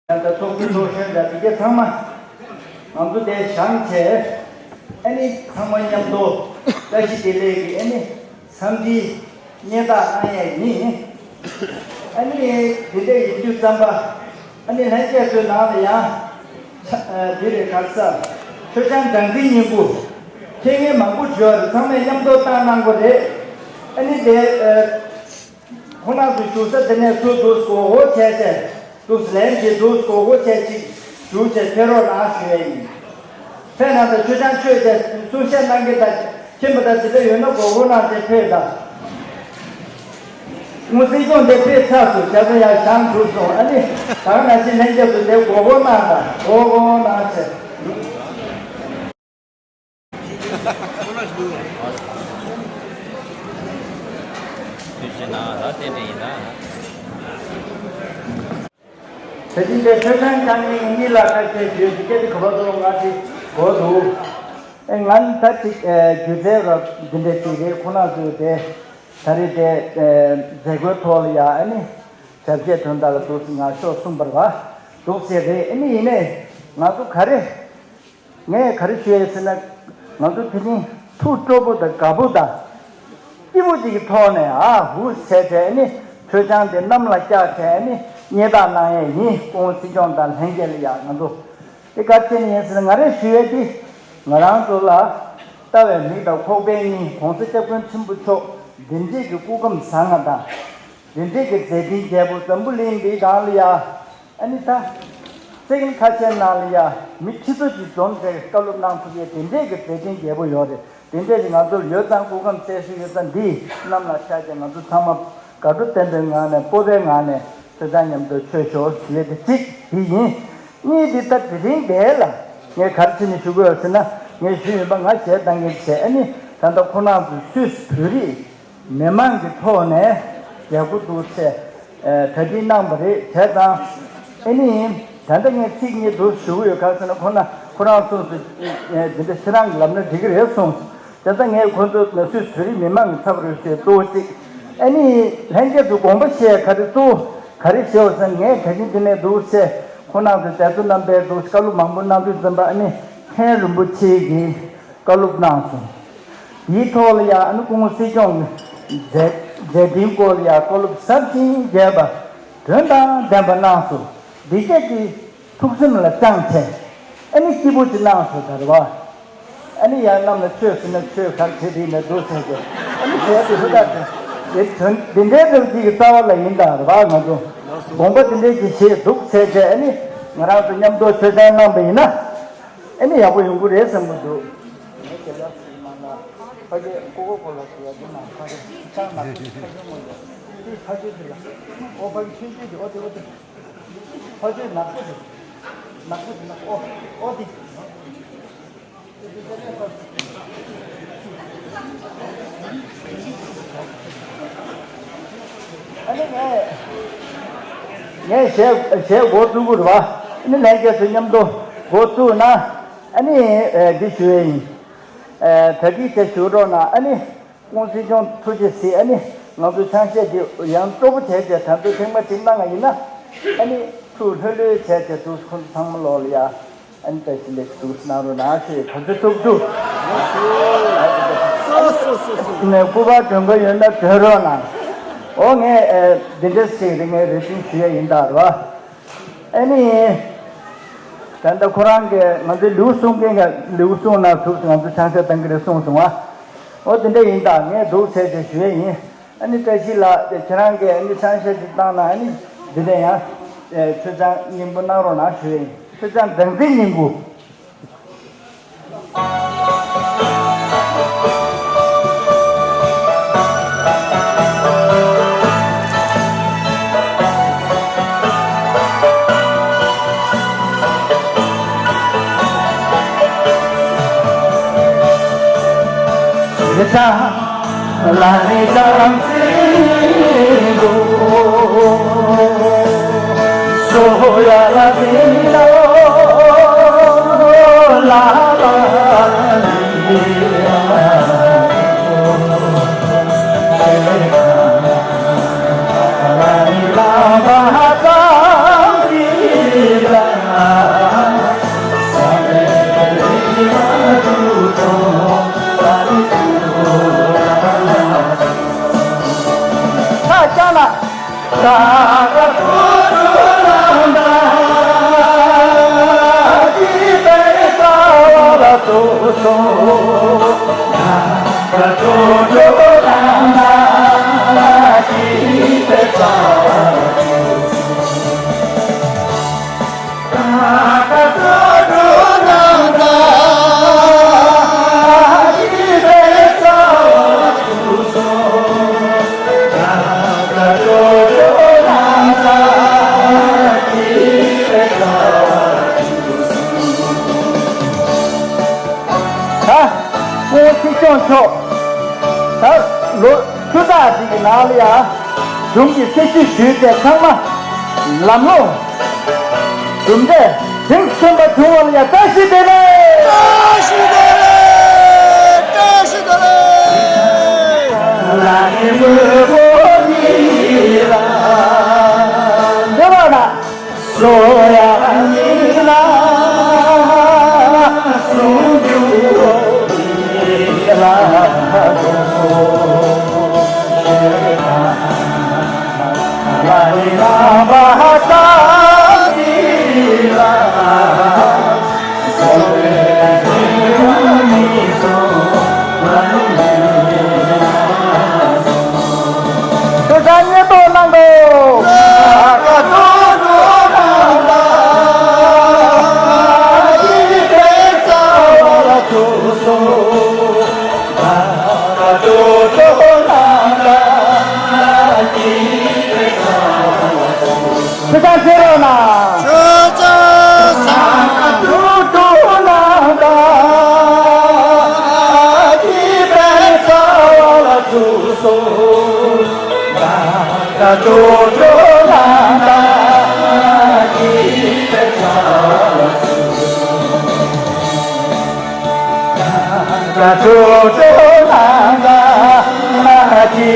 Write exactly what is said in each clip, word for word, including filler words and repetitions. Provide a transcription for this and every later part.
ད་ལྟ་ཚོགས་གཙོ་ཚོགས་གཞོན་དང་དེ་གའི་ཚང་མ་ང་ཚོ་དེ་བཞེངས་བྱས། ཨ་ནི་ཚང་མ་མཉམ་དུ་བཀྲ་ཤིས་བདེ་ལེགས་ཀྱི་ཨ་ནི་འཚམས་འདྲི་སྙན་གྲགས་གནང་ཡས་ཡིན། ཨ་ནི་དེ་འདྲ་ཡིན་དུས་ཙམ་པ། ཨ་ནི་ལྷན་རྒྱས་ཚོའི་ནང་ལ་ཡང་ཆ་ཨ་འདི་རེད། ག་རེ་ཟེར། མཆོད་ཆང་སྦྲང་རྩི་སྙིང་པོ་འཁྱེར་མཁན་མང་པོ་ཡོད་རེད། ཚང་མས་མཉམ་དུ་བཏང་གནང་དགོས་རེད། ཨ་ནི་དེ་ཨ། ཁོང་རྣམ་ཚོ་བཞུགས་ས་དེ་ནས་ཚུར་འདུག་སྒོར་སྒོར་བྱས་བྱས། འདུག་ལན་གྱིས་འདུག་སྒོར་སྒོར་བྱས་ཅིག་བཞུགས་བྱས་ཕེབས་རོགས་གནང་ཞུ་ཡས་ཡིན། ཕེབས་གནང་དང་། མཆོད་ཆང་མཆོད་བྱས་གསུང་བཤད་གནང་མཁན་དང་མཁྱེན་པ་དང་དེ་འདྲ་ཡོད་ན་སྒོར་སྒོར་གནང་བྱས་ཕེབས་དང་། སྔོན་སྲིད་སྐྱོང་དེ་ཕེབས་ཚར་སོང་། བྱས་ཙང་ཡར་བཞེངས་གྲུབ་སོང་། ཨ་ནི་ད་ག་ནང་བཞིན་ལྷན་རྒྱས་ཚོ་དེ་སྒོར་སྒོར་གནང་དང་། སྒོར་སྒོར་གནང་བྱས། ཁྱོད་ཤེས་ན་ད་ཏན་ཏན་ཡིན་ན། ད་ཅི་འདྲའི་མཆོད་ཆང་རྐྱང་གཉིས་གཉིས་ལ་ཁ་ཤས་ཡོད་ཀྱི་སྐད་ཆ་ག་པར་འགྲོ་ང་ཅིག་གོ་འདུག་ཨེ་ང་ནི་ད་ཅིག་ཨེ་སྒྱུ་རྩལ་རོགས་འདི་འདྲ་ཅིག་རེད། ཁོ་ན་ཚོས་དེ་ད་རེས་དེ་ཨེ་མཛད་སྒོའི་ཐོག་ལ་ཡ་ཨ་ནི་ཞབས་ཕྱི་དོན་དག་ལ་འདུག་སེ་ང་ཤོག་གསུངས་པ་རེད་པ། འདུག་སེ་རེད། ཨ་ནི་ཡིན་ནའི་ང་ཚོ་ག་རེ། ངས་ག་རེ་ཞུ་ཡས་ཟེར་ན། ང་ཚོ་དེ་རིང་ཐུགས་སྤྲོ་པོ་དང་དགའ་པོ་དང་སྐྱིད་པོ་ཅིག་གི་ཐོག་ནས་ཨ་ཧུ་ཟེར་བྱས་ནི་མཆོད་ཆང་དེ་གནམ་ལ་བཀྱགས་བྱས་ནི་སྙན་གྲགས་གནང་ཡས་ཡིན། སྐུ་ངོ་སྲིད་སྐྱོང་དང་ལྷན་རྒྱས་ལ་ཡ་ང་ཚོ་དེ་ག་རེ་བྱས་ནས་ཡིན་ཟེར་ན། ང་རས་ཞུ་ཡས་དེ་ང་རང་ཚོ་ལ་ལྟ་བའི་མིག་དང་ཁོག་པའི་སྙིང་། ༸གོང་ས་༸སྐྱབས་མགོན་ཆེན་པོ་མཆོག་བདེ་འཇིགས་ཀྱི་སྐུ་ཁམས་བཟང་ང་དང་། དེ་འདྲས་ཀྱི་མཛད་འཕྲིན་རྒྱས་པོ་འཛམ་བུ་གླིང་འདིའི་སྒང་ལ་ཡ། ཨ་ནི་ད། སེ་ཀེན་ཁ་ཤས་ནང་ལ་ཡ། མི་ཁྲི་ཚོ་གཅིག་འཛོམས་བྱས་བཀའ་སློབ་གནང་ཐུབ་ཡས་དེ་འདྲས་ཀྱི་མཛད་འཕྲིན་རྒྱས་པོ་ཡོད་རེད། དེ་འདྲས་ཀྱི་ང་ཚོར་ཡོད་ཙང་སྐུ་ཁམས་བརྩེ་ཤིང་ཡོད་ཙང་འདི་གནམ་ལ་ཤར་བྱས་ང་ཚོ་ཚང་མ་དགའ་སྤྲོ་ལྡན་པའི་ངང་ནས་སྤོབས་པའི་ངང་ནས་ཆོས་ཚང་མཉམ་དུ་མཆོད་ཤོག་ཞུ་ཡས་དེ་གཅིག་དེ་ཡིན། གཉིས་དེ་ད་དེ་རིང་འདི་ལ་ངས་ག་རེ་བྱས་ནས་ཞུ་དགོས་ཟེར་ན། ངས་ཞུས་ཡོད་པ་ང་བྱས་བཏང་གི་བྱས། ཨ་ནི་ད་ལྟ་ཁོ་རང་ཚོ་སུད་སི་བོད་རིགས་མི་མང་གི་ཐོག་ནས་མཛད་སྒོ་འདུག་སེ་གྲ་སྒྲིག་གནང་བ་རེད། བྱས་ཙང་ཨ་ནི་ད་ལྟ་ངས་ཚིག་གཉིས་འདུག་ཞུ་གི་ཡོད། ག་རེ་ཟེར་ན་ཁོ་ན་ཁོ་རང་སོ་སོ་འདི་འདྲ་ཁྱེད་རང་གིས་ལབ་ན་འགྲིག་གི་རེད་གསུངས། བྱས་ཙང་ངས་ཁོ་ཚོ་སུད་སི་བོད་རིགས་མི་མང་གི་ཚབ་རེད་ཞེས་གཙོ་བོ་གཅིག་ཨ་ནི་ལྷན་རྒྱས་ཚོ་དགོངས་པ་བཞེས་ག་རེ་གཙོ་བོ་ག་རེ་བཞེས་པ་ཟེར་ན། ངས་གྲ་སྒྲིག་འདི་ནས་འདུག་སེ་ཁོ་རང་ཚོ་མཛད་གཙོ་རྣམ་པས་འདུག་བཀའ་སློབ་མང་པོ་གནང་དུས་ཙམ་པ་ཨ་ནི་མཁན་རིན་པོ་ཆེ་གིས་བཀའ་སློབ་གནང་སོང་། དེའི་ཐོག་ལ་ཡང་ཨ་ནི་སྐུ་ངོ་སྲིད་སྐྱོང་གི་མཛད་མཛད་འཕྲིན་སྐོར་ལ་ཡང་བཀའ་སློབ་ཟབ་ཅིང་རྒྱས་པ་དོན་དང་ལྡན་པ་གནང་སོང་། འདི་སྐད་ཀྱི་ཐུགས་སེམས་ལ་བཅངས་བྱས་ཨ་ནི་སྐྱིད་པོ་ཅིག་གནང་སོང་། ད་རེད་བ། ཨ་ནི་ཡང་གནམ་ལ་མཆོད་ཟེར་ན་མཆོད། གར་བྱེད་དེ་ཡིན་ན་འདུག་ཟེར་ཏེ་ཨ་ནི་བྱས་ཏེ་ཧུར་ཐག་བྱས། དེ་དོན་འདི་འདྲའི་རབ་ཅིག་གི་རྩ་བ་ལ་ཡིན་ད་རེད་བ། ང་ཚོ་དགོངས་པ་འདི་འདྲའི་ཅིག་བཞེས་འདུག་ཟེར་བྱས་ཨ་ནི་ང་རང་ཚོ་མཉམ་དུ་མཆོད་ཆང་གནང་པ་ཡིན་ན། ཨ་ནི་ཡག་པོ་ཡོང་གི་རེད་བསམ་གྱི་འདུག་ངས་དེ་ལ་སྲིད་མ་ན་ཕ་གི་ཀོ་ཀོ་ཀོ་ལ་ཞུ་བ་འདི་ན་ཕ་གི་ཆང་ན་ཕ་གི་མོ་ཡོད་དེ་ཕ་གི་དེ་ལ་ཨོ་ཕ་གི་ཆུང་ཆུང་དེ་ཨོ་དེ་ཨོ་དེ་ཕ་གི་ནག་པོ་དེ་ནག་པོ་དེ་ན་ཨོ་ཨོ་དེ། ཨ་ནི་ངས་ངས་གཞས་གཞས་འགོ་བཙུགས་དགོས་རེད་བ། ཨ་ནི་ལྷན་རྒྱས་ཚོ་མཉམ་དུ་འགོ་བཙུགས་ན། ཨ་ནི་ཨེ་འདི་ཞུ་ཡས་ཡིན། ཨེ་གྲ་སྒྲིག་བྱས་བཞུགས་རོགས་གནང་། ཨ་ནི་སྐུ་ངོ་སྲིད་སྐྱོང་ཐུགས་རྗེ་གཟིགས། ཨ་ནི་ང་ཚོའི་ཆང་གཞས་འདི་ཡང་སྤྲོ་པོ་བྱས་བྱས་ད་ཚོད་ཐེངས་མ་གཅིག་གནང་བ་ཡིན་ན། ཨ་ནི་ཐུགས་ལྷོད་ལྷོད་བྱས་བྱས་འདུག་ཁོང་ཚང་མ་ལོག་ལ་ཡ། ཨ་ནི་བཀྲ་ཤིས་ལེགས་འདུག་གནང་རོགས་གནང་ཞེས་ག་ཚོད་ཐུབ་ཐུབ། ནས་སྐུ་པར་སྒྲོན་ག་ཡོད་ན་སྒྲོན་རོགས་གནང་། འོ་ངས་ཨེ་འདི་འདྲ་ཞིག་རེད། ངས་རེ་འདུན་ཞུ་ཡ་ཡིན་ད་རོ། ཨ་ནི། ད་ལྟ་ཁོ་རང་གིས་ང་ཚོའི་ལེའུ་གསུང་མཁན་གྱི་ལེའུ་གསུང་ན་ཐུག་ང་ཚོ་ཆང་ས་བཏང་གི་རེད་གསུངས་སོང་ཨ། འོ་དེ་འདྲ་ཡིན་ད་ངས་འདུག་ཟེར་ཏེ་ཞུ་ཡས་ཡིན། ཨ་ནི་བཀྲ་ཤིས་ལགས་དེ་ཁྱེད་རང་གིས་ཨ་ནི་ཆང་ས་ཅིག་བཏང་ན་ཨ་ནི་འདི་འདྲ་ཡང་མཆོད་ཆང་སྙིང་པོ་གནང་རོགས་གནང་ཞུ་ཡས་ཡིན། མཆོད་ཆང་སྦྲང་རྩི་སྙིང་པོ། ལ། ད། སྐུ་ངོ་ཆེ་སྐྱོང་མཆོག་ད་ལོ་བཅུ་ཕྲག་ཅིག་གི་ནང་ལ་ཡ། གཞུང་གི་སྲིད་བྱུས་ཞུས་ཏེ་ཚང་མ་ལམ་ལྷོང་གྲུབ་འབྲས་ཐེངས་གསུམ་པ་བྱུང་བ་ལ་ཡ་བཀྲ་ཤིས་བདེ་ལེགས། བཀྲ་ཤིས་བདེ་ལེགས། བཀྲ་ཤིས་བདེ་ལེགས། བདེ་བ་ན། སོ་ཡ་ནི་ལ་སུ་རྒྱུ་ལ་དོ་ལ་ནི་ལ་བ་ས་ནི་ལ། སྐུ་ཚ་སྙིང་ཐག་གནང་དགོས། ཕྱི་ལྕང་ཕྱི་རོལ་ན། ཕྱི་ལྕང་ས་ཏུ་ཏུ་ན་ད་ཀི་པེ་ཚ་བ་ལ་ཚུ་སོ། ད་ད་ཏུ་ཏུ་ན་ད་ཀི་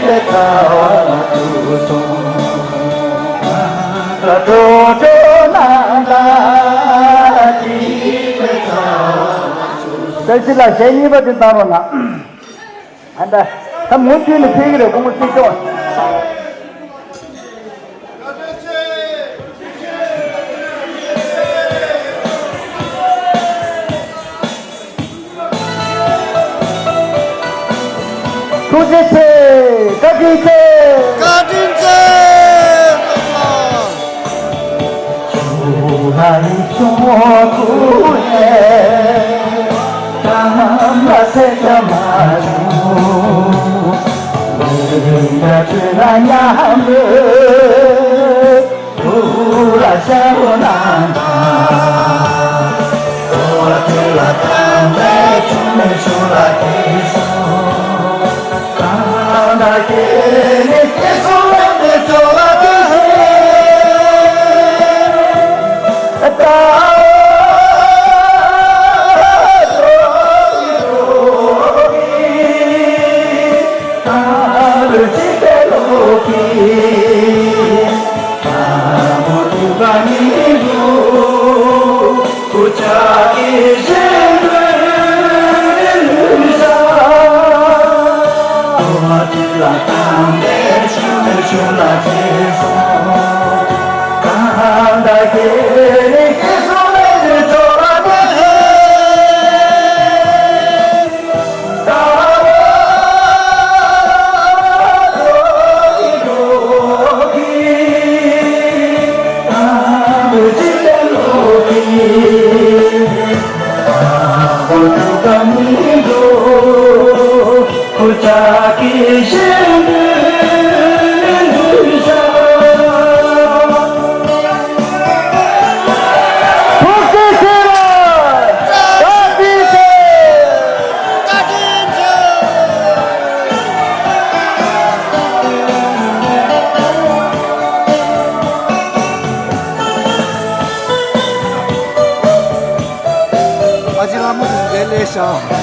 པེ་ཚ་བ་ལ་ཚུ་སོ། བཀྲ་ཤིས་ལ་ཞལ་གཉིས་པ་དེ་བཏང་རོགས་གནང་། ཨ་ད་ད་མུ་མཐུད་ནས་ཕེབས་ཀྱི་རེད། སྐུ་ངོ་ཆེ་སྐྱོང་། ཐུགས་རྗེ་ཆེ། བཀའ་དྲིན་ཆེ། བཀའ་དྲིན་ཆེ། ཨ་ཅེ་ལྷ་མོ་དེ་ལས་ཤག་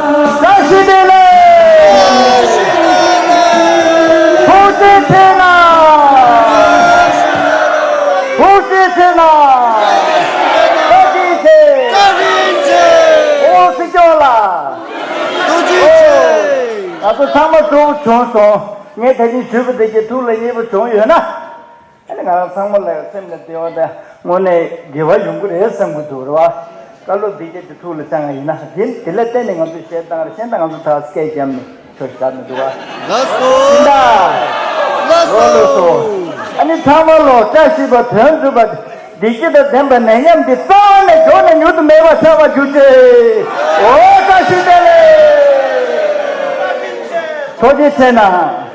བཀྲ་ཤིས་བདེ་ལེགས། ཐུགས་རྗེ་ཆེ་གནང་། ཐུགས་རྗེ་ཆེ་གནང་། བཀའ་དྲིན་ཆེ། ཨོ་སྲིད་སྐྱོང་ལགས། ཐུགས་རྗེ་ཆེ། ང་ཚོ་ཚང་མ་གྲོགས་བྱུང་སོང་། ངས་ད་ནི་ཞུས་པ་དེ་གྱིས་ཐུགས་ལ་མཉེས་པོ་བྱུང་ཡོད་ན། ཨ་ནི་ང་རང་ཚང་མ་ལ་སེམས་ལ་བདེ་བ་དང་དངོས་གནས་དགེ་བ་ཡོང་གི་རེད་བསམ་གྱི་འདུག་རེད་བ། བཀའ་སློབ་འདི་སྐད་དེ་ཐུགས་ལ་བཅངས་ཡིན་ན་དེ་དེ་ལ་བརྟེན་ནས་ང་ཚོས་གཞས་བཏང་རེད། གཞས་བཏང་ང་ཚོ་ད་སྐད་བརྒྱབ་ནས་ཆོས་བཞག་མི་འདུག་བ། ལགས་སོ། ཡིན་ད། ལགས་སོ། ལགས་སོ། ཨ་ནི་ཚང་མ་ལོ་བཀྲ་ཤིས་པ་དོན་འགྲུབ་པ་བདེ་སྐྱིད་དང་ལྡན་པ་ནད་ཉམས་འདི་རྩ་བ་ནས་མགྱོགས་ནས་མྱུར་དུ་མེད་པར་ཆགས་པར་གྱུར་ཅིག་ཨོ་བཀྲ་ཤིས་བདེ་ལེགས། ཐུགས་རྗེ་ཆེ་གནང་།